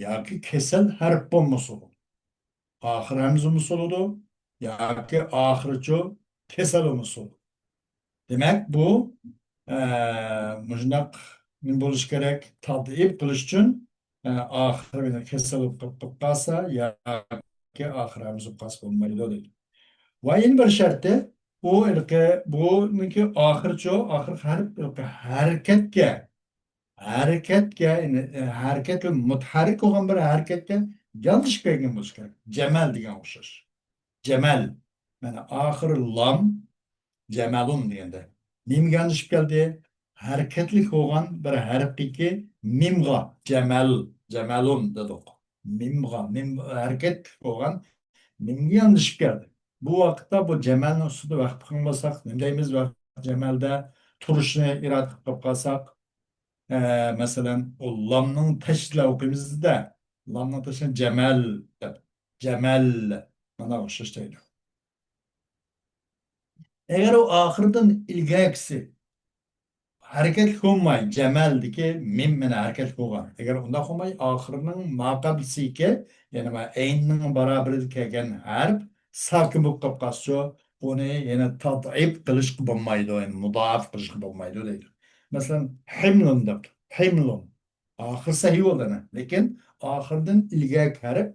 ياكى كېسەل ھەرپ بولمىسا بولىدۇ. ئاخىرى ھەمزە بولمىسا بولىدۇ. ياكى ئاخىرىچۇ كېسەل بولمىسا بولىدۇ. دېمەك، بۇ، ئە، مۇشۇنداق نېمە بولۇشى كېرەك؟ تەدئىپ قىلىش ئۈچۈن، ئە، ئاخىرى كېسەل بولۇپ قالسا ياكى ئاخىرى ھەمزە بولۇپ قالسا بولمايدۇ دەيدۇ. ۋە يەنە بىر شەرتى، ئۇ ھېلىقى، بۇنىڭكى ئاخىرىچۇ، ئاخىرقى ھەرپ ھېلىقى ھەرىكەتكە، ھەرىكەتكە، يەنى، ئە، ھەرىكەت بىلەن مۇتەھەررىك بولغان بىر ھەرىكەتكە ياندىشىپ كەلگەن بولۇشى كېرەك. جەمەل دېگەن ئوخشاش. جەمەل. مانا ئاخىرى لام، جەمەلۇن دېگەندە. نېمىگە ياندىشىپ كەلدى؟ ھەرىكەتلىك بولغان بىر ھەرپكى مىمغا، جەمەل، جەمەلۇن دېدۇق. مىمغا، مىم ھەرىكەتلىك بولغان مىمگە ياندىشىپ كەلدى. بۇ ۋاقىتتا بۇ جەمەلنىڭ ئۈستىدە ۋەقىپ قىلغان بولساق، نېمە دەيمىز؟ ۋەقىپ جەمەلدە تۇرۇشنى ئىرادە قىلىپ قالساق، ئە، مەسىلەن، ئۇ لامنىڭ تەشدىدلەپ ئوقۇيمىز-دە، لامنىڭ تەشدىدى جەمەل دەپ، جەمەل، مانا ئوخشاش دەيدۇ. ئەگەر ئۇ ئاخىرىدىن ئىلگەركىسى ھەرىكەتلىك بولماي، جەمەلدىكى مىم مانا ھەرىكەتلىك بولغان. ئەگەر ئۇنداق بولماي، ئاخىرىنىڭ ماقابىلىسىكى، يەنى مانا ئەيننىڭ باراۋىرىدە كەلگەن ھەرپ ساكىن بولۇپ قالسىچۇ، ئۇنى يەنە تەدئىپ قىلىشقا بولمايدۇ، يەنى مۇدائىپ قىلىشقا بولمايدۇ دەيدۇ. مەسىلەن، ھىملۇن دەپتۇ. ھىملۇن. ئاخىر سەھىھ بولدى ئەنە. لېكىن ئاخىردىن ئىلگەركى ھەرپ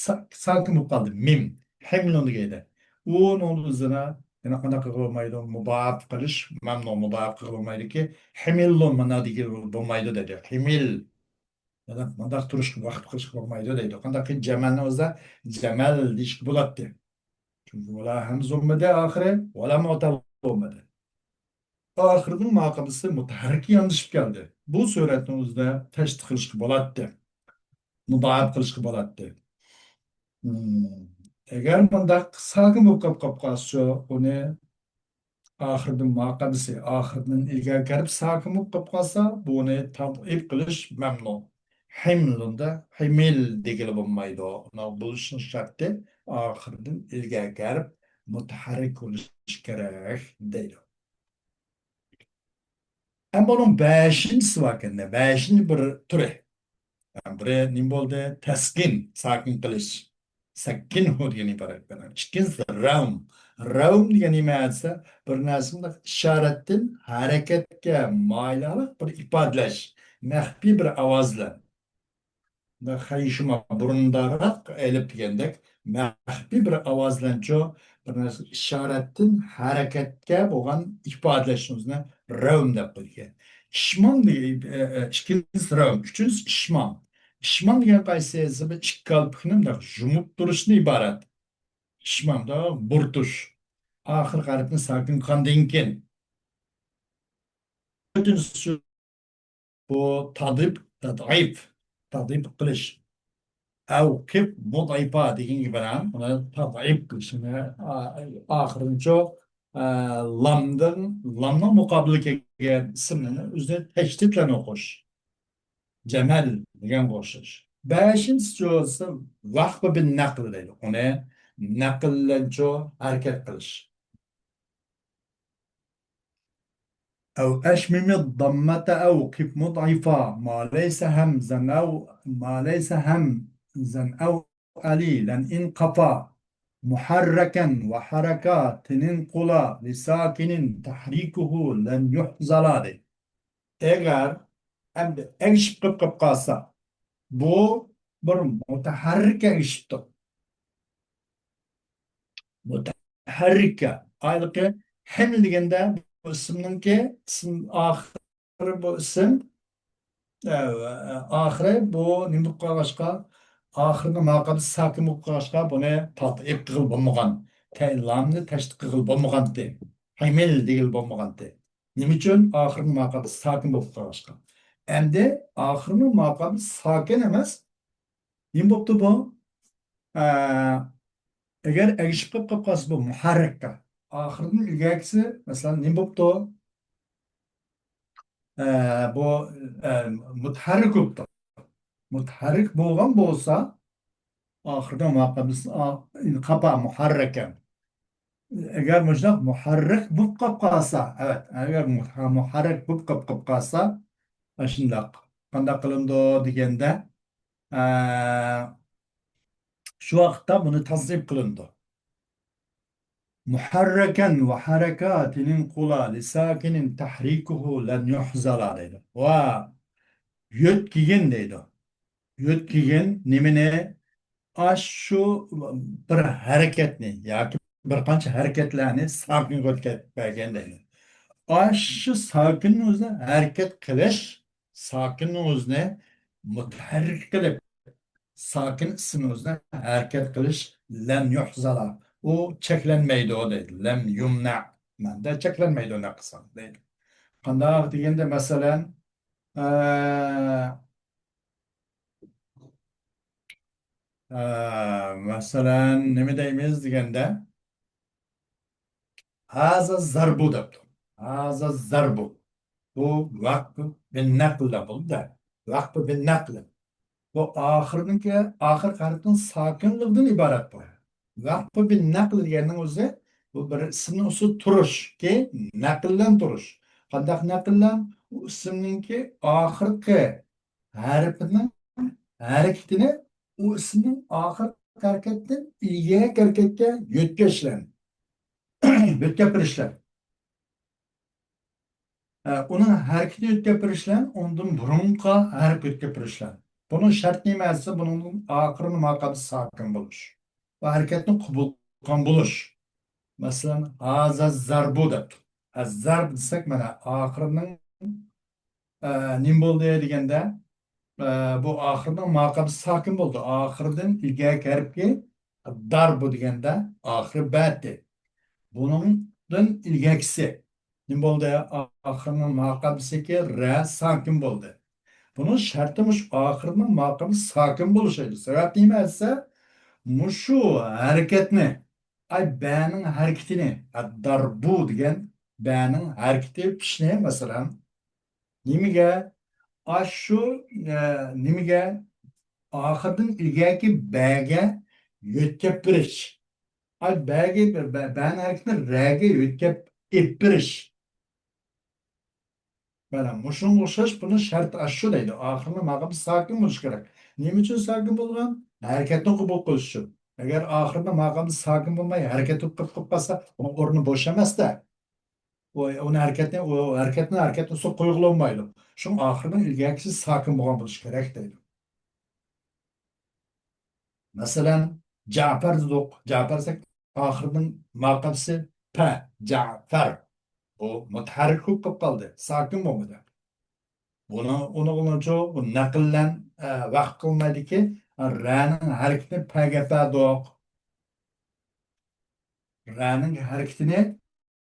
سا-، ساكىن بولۇپ قالدى. مىم. ھىملۇن دېگەيدى. ئۇنىڭ ئۆزىنى يەنە قانداق قىلغىلى بولمايدۇ؟ مۇدائىپ قىلىش مەمنۇ، مۇدائىپ قىلغىلى بولمايدۇكى، ھىمىللۇن مانا دېگىلى بولمايدۇ دەيدۇ. ھىمىل. يەنە مۇنداق تۇرۇشقا، ۋەقىپ قىلىشقا بولمايدۇ دەيدۇ. قانداق قىلىپ جەمەلنى ئۆزىدە جەمەل دېيىشكە بولاتتى. چۈنكى ۋەلا ھەمزە بولمىدى ئاخىرى، ۋەلا مۇئتەل بولمىدى. ئاخىرىنىڭ ماقابىسى مۇتەھەررىككە ياندىشىپ كەلدى. بۇ سۈرەتنىڭ ئۆزىدە تەشدىد قىلىشقا بولاتتى. مۇدائىپە قىلىشقا بولاتتى. مم. ئەگەر مۇنداق ساكىن بولۇپ قاپ، قاپ قالسىچۇ، ئۇنى ئاخىرىدىن ماقابىسى، ئاخىرىدىن ئىلگەركى ھەرپ ساكىن بولۇپ قاپ قالسا، بۇنى تەضئىپ قىلىش مەمنۇ. ھىملۇندا ھىمىل دېگىلى بولمايدۇ. ئۇنىڭ بولۇشنىڭ شەرتى ئاخىرىدىن ئىلگەركى ھەرپ مۇتەھەررىك بولۇشى كېرەك دەيدۇ. ئەمما بۇنىڭ بەشىنچىسى باركەن، بەشىنچى بىر تۈرى. بىرى نېمە بولدى؟ تەسكىن، ساكىن قىلىش. سەككىنھۇ دېگەن ئىبارەت بىلەن. ئىككىنچىسى رەۋم. رەۋم دېگەن نېمە دېسە، بىر نەرسىنى ئىشارەتتىن ھەرىكەتكە مايىللىق بىر ئىپادىلەش، مەخپىي بىر ئاۋاز بىلەن. خەيشۇما بۇرۇنداراق ئېلىپ دېگەندەك، مەخپىي بىر ئاۋاز بىلەنچۇ، بىر نەرسە ئىشارەتتىن ھەرىكەتكە بولغان ئىپادىلەشنىڭ ئۆزىنى رەۋم دەپ قويىدىكەن. ئىشمام دېگەن، ئىككىنچىسى رەۋم، ئۈچىنچىسى ئىشمام. ئىشمام دېگەن قايسى دېسە، بىر ئىككى كالپۇكنى مۇنداق يۇمۇپ تۇرۇشتىن ئىبارەت. ئىشمامدا بۇرتۇش. ئاخىرقى ھەرپنى ساكىن قىلغاندىن كېيىن. تۆتىنچىسى بۇ تادىپ، تەدئىپ، تەدئىپ قىلىش. ئەۋ قىپ مۇدئىپا دېگەنگە بىلەن ئۇنى تەدئىپ قىلىش. ئا-، ئاخىرىنچۇ، ئا، لامدىن، لامنىڭ مۇقابىلىگە كەلگەن ئىسىمنى ئۆزىنى تەشدىد بىلەن ئوقۇش. جەمەل دېگەنگە ئوخشاش. بەشىنچىسى ۋەقفى بىن نەقل دەيدۇ. ئۇنى نەقىل بىلەنچۇ ھەرىكەت قىلىش. أو أشمم الضمة أو قف مضعفا، ما ليس همزا أو، ما ليس همزا أو ألي لن انقفا، محركا وحركات انقلا، لساكن تحريكه لن يحزلا دەيدۇ. ئەگەر ئەمدى ئەگىشىپ قېلىپ قالسا، بۇ بىر مۇتەھەررىككە ئەگىشىپتۇ. مۇتەھەررىككە. ھېلىقى ھىم دېگەندە بۇ ئىسىمنىڭكى، ئىسىم ئاخىرى بۇ ئىسىم، ئە، ئاخىرى بۇ نېمە بولۇپ قالغاچقا، ئاخىرىنىڭ ماقابىسى ساكىن بولۇپ قالغاچقا، بۇنى تەتئىپ قىلغىلى بولمىغان. تە-، لامنى تەشدىد قىلغىلى بولمىغانتى. ھىمىل دېگىلى بولمىغانتى. نېمە ئۈچۈن؟ ئاخىرىنىڭ ماقابىسى ساكىن بولۇپ قالغاچقا. ئەمدى ئاخىرىنىڭ ماقابىسى ساكىن ئەمەس. نېمە بوپتۇ بۇ؟ ئە، ئەگەر ئەگىشىپ قېلىپ قالسا بۇ مۇھەررىككە. ئاخىرىدىن ئىلگەركىسى، مەسىلەن، نېمە بوپتۇ؟ ئە، بۇ، ئە، مۇتەھەررىك بوپتۇ. مۇتەھەررىك بولغان بولسا، ئاخىرىدا مۇھەررىك، ئا، قاپا مۇھەررىكەن. ئەگەر مۇشۇنداق مۇھەررىك بولۇپ قاپ قالسا، ئەۋەت، ئەگەر مۇھ-، مۇھەررىك بولۇپ قاپ، قاپ قالسا، ئاشۇنداق. قانداق قىلىنىدۇ دېگەندە، ئە، شۇ ۋاقىتتا بۇنى تەزئىپ قىلىنىدۇ. مۇھەررەكەن ۋە ھەرەكاتىنىڭ قۇلا لىساكىنىن تەھرىكۇھۇ لەن يۇھزالا دەيدۇ. ۋە يۆتكىگىن دەيدۇ. يۆتكىگىن نېمىنى؟ ئاشۇ بىر ھەرىكەتنى ياكى بىر قانچە ھەرىكەتلەرنى ساكىنغا ئۆتكەپ بەرگەن دەيدۇ. ئاشۇ ساكىننىڭ ئۆزىنى ھەرىكەت قىلىش، ساكىننىڭ ئۆزىنى مۇتەھەررىك قىلىپ، ساكىن ئىسىمنىڭ ئۆزىنى ھەرىكەت قىلىش، لەن يۇھزالا، ئۇ چەكلەنمەيدۇ دەيدۇ. لەم يۇمنە، مەنىدە چەكلەنمەيدۇ، نە قىلساڭ دەيدۇ. قانداق دېگەندە، مەسىلەن، ئە، ئە، مەسىلەن، نېمە دەيمىز دېگەندە، ھازا زەربۇ دەپتۇ. ھازا زەربۇ. بۇ ۋەقپۇ بىن نەقل دەپ بولىدۇ. ۋەقپۇ بىن نەقل. بۇ ئاخىرنىڭكى، ئاخىرقى ھەرپنىڭ ساكىنلىقىدىن ئىبارەت بۇ. ۋەقپۇ بىن نەقل دېگەننىڭ ئۆزى، بۇ بىر ئىسىمنىڭ ئۈستىدە تۇرۇش، كى نەقىللەن تۇرۇش. قانداق نەقىللەن؟ ئۇ ئىسىمنىڭكى ئاخىرقى ھەرپىنىڭ ھەرىكىتىنى ئۇ ئىسىمنىڭ ئاخىرقى ھەرىكەتتىن ئىلگىرىكى ھەرىكەتكە يۆتكەشلەن. يۆتكەپ بېرىشلەن. ئە، ئۇنىڭ ھەرىكىتىنى يۆتكەپ بېرىشلەن، ئۇنىڭدىن بۇرۇنقى ھەرپ يۆتكەپ بېرىشلەن. بۇنىڭ شەرتى نېمە دېسە، بۇنىڭ ئاخىرىنىڭ ماقابىسى ساكىن بولۇش. بۇ ھەرىكەتنى قوبۇل قىلغان بولۇش. مەسىلەن، ھازا زەربۇ دەپتۇ. ئەززەرب دېسەك، مانا ئاخىرىنىڭ، ئە، نېمە بولدى دېگەندە، ئە، بۇ ئاخىرىنىڭ ماقابىسى ساكىن بولدى. ئاخىرىدىن ئىلگەركى ھەرپكى داربۇ دېگەندە ئاخىرى بەتى. بۇنىڭدىن ئىلگەركىسى. نېمە بولدى؟ ئاخىرنىڭ ماقامىسىدىكى رە ساكىن بولدى. بۇنىڭ شەرتى مۇشۇ ئاخىرنىڭ ماقامى ساكىن بولۇشى ئىدى. سەۋەب نېمە دېسە، مۇشۇ ھەرىكەتنى، ئاي، بەنىڭ ھەرىكىتىنى، داربۇ دېگەن بەنىڭ ھەرىكىتى پىشنى، مەسىلەن، نېمىگە؟ ئاشۇ، ئە، نېمىگە؟ ئاخىردىن ئىلگەركى بەگە يۆتكەپ بېرىش. ئاي، بەگە، بە-، بە-، بەنىڭ ھەرىكىتىنى رەگە يۆتكەپ ئېلىپ بېرىش. مانا مۇشۇنىڭغا ئوخشاش بۇنىڭ شەرتى ئاشۇ دەيدۇ. ئاخىرىنىڭ ماقامى ساكىن بولۇشى كېرەك. نېمە ئۈچۈن ساكىن بولغان؟ ھەرىكەتنى قوبۇل قىلىش ئۈچۈن. ئەگەر ئاخىرىنىڭ ماقامى ساكىن بولماي، ھەرىكەت قىلىپ، قىلىپ قالسا، ئۇنىڭ ئورنى بوش ئەمەس-دە. ئۇ، ئۇنى ھەرىكەتنى، ئۇ ھەرىكەتنى ھەرىكەتنى ئۈستىگە قويغىلى بولمايدۇ. شۇڭا ئاخىرىنىڭ ئىلگەركىسى ساكىن بولغان بولۇشى كېرەك دەيدۇ. مەسىلەن، جەپەر دېدۇق. جەپەر دېسەك، ئاخىرىنىڭ ماقامىسى پە، جەفەر. ئۇ مۇتەھەررىك بولۇپ قالدى، ساكىن بولمىدى. بۇنىڭ، ئۇنىڭ ئۈچۈن بۇ نەقىللەن، ئە، ۋەقىف قىلمايدىكى، رەنىڭ ھەرىكىتىنى پەگە پەدۇق. رەنىڭ ھەرىكىتىنى